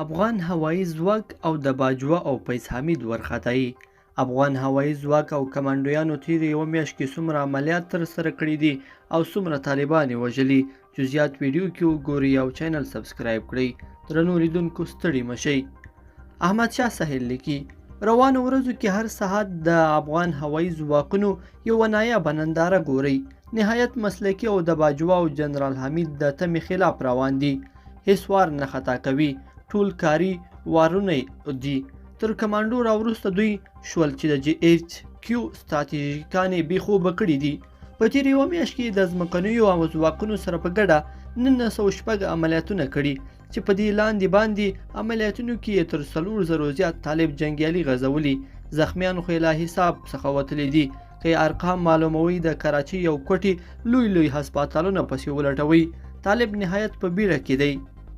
افغان هوایي ځواک او د باجوه او فیض حمید ورخطایي. افغان هوایي ځواک او کمانډویانو تېرې یوه میاشت کې څومره عملیات ترسره کړي دي او څومره طالبان یې وژلي؟ جزیات ویډیو کې وګورئ او چینل سبسکرایب کړئ. درنو لیدونکو ستړي مه شئ. احمد شاه سهیل لیکي: روانو ورځو کې هر ساعت د افغان هوایي ځواکونو یوه نایابه ننداره ګورئ. نهایت مسلکي او د باجوه او جنرال حمید د تمې خلاف روان دي. هیڅ وار نه خطا کوي، ټول کاري وارونه دي. تر کمانډو را وروسته دوی شول چې د جي ایچ کیو ستراتیژیکانې بې خوبه کړي دي. په تېره یوه میاشت کې د ځمکنیو او ځواکونو سره په ګډه 1906 عملیاتونه کړي چې په دې لاندې باندې عملیاتونو کې یې تر 4000 زیات طالب جنګیالي غځولي، زخمیان خو یې له حساب څخه وتلي دي. که یې ارقام معلوموئ د کراچۍ او کوټې لوی لوی هسپتالونه پسې ولټوئ. طالب نهایت په بیړه کې دی،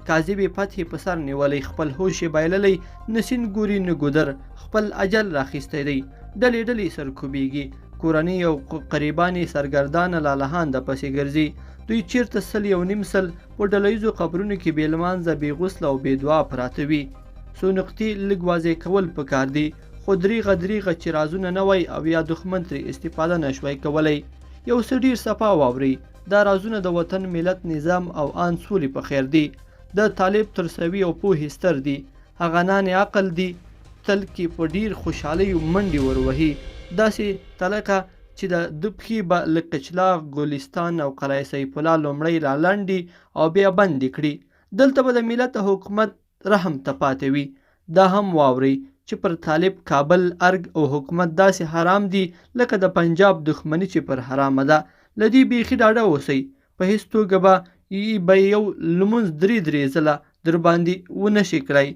کاذبې فتحې په سر نیولی، خپل هوش یې بایللی، نه سیند ګوري نه ګودر، خپل اجل راخیستی دی. ډلې ډلې سرکوبیږي، کورنۍ او قریبان یې سرګردانه لالهانده پسې ګرځي. دوی چیرته سل یو نیم سل په ډله ییزو قبرونو کې بې لمانځه، بې غسله او بې دعا پراته وي. څو نقطې لږ واضح کول پکار دي، خو دریغه دریغه چې رازونه نه وای او یا دښمن ترې استفاده نه شوای کولی. یو څه ډیر صفا واورئ، دا رازونه د وطن، ملت، نظام او آن سولې په خیر دي. د طالب تر سوي او پوهې ستر دي، هغه نان عقل دي، تل کې په ډیر خوشحالۍ منډې ور وهي، داسې تلکه چې د ده پښې به له قچلاغ، ګلستان او قلعه سیف الله لومړی را لنډې او بیا بندې کړي. دلته به د ملت او حکومت رحم ته پاتې وي. دا هم واورئ چې پر طالب کابل، ارګ او حکومت داسې حرام دي لکه د پنجاب دښمني چې پر حرامه ده. له دې بیخي ډاډه اوسئ، په هیڅ توګه به به یو لمونځ درې درې ځله درباندې ونه شي کړای.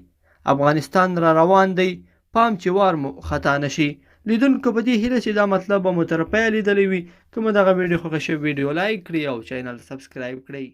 افغانستان را روان دی، پام چې وار مو خطا نه شي. لیدونکو په دې هیله چې دا مطلب به مو تر پایه لیدلی وي. که مو دغه ویډیو خوښه شوې، ویډیو لایک کړئ او چینل سبسکرایب کړئ.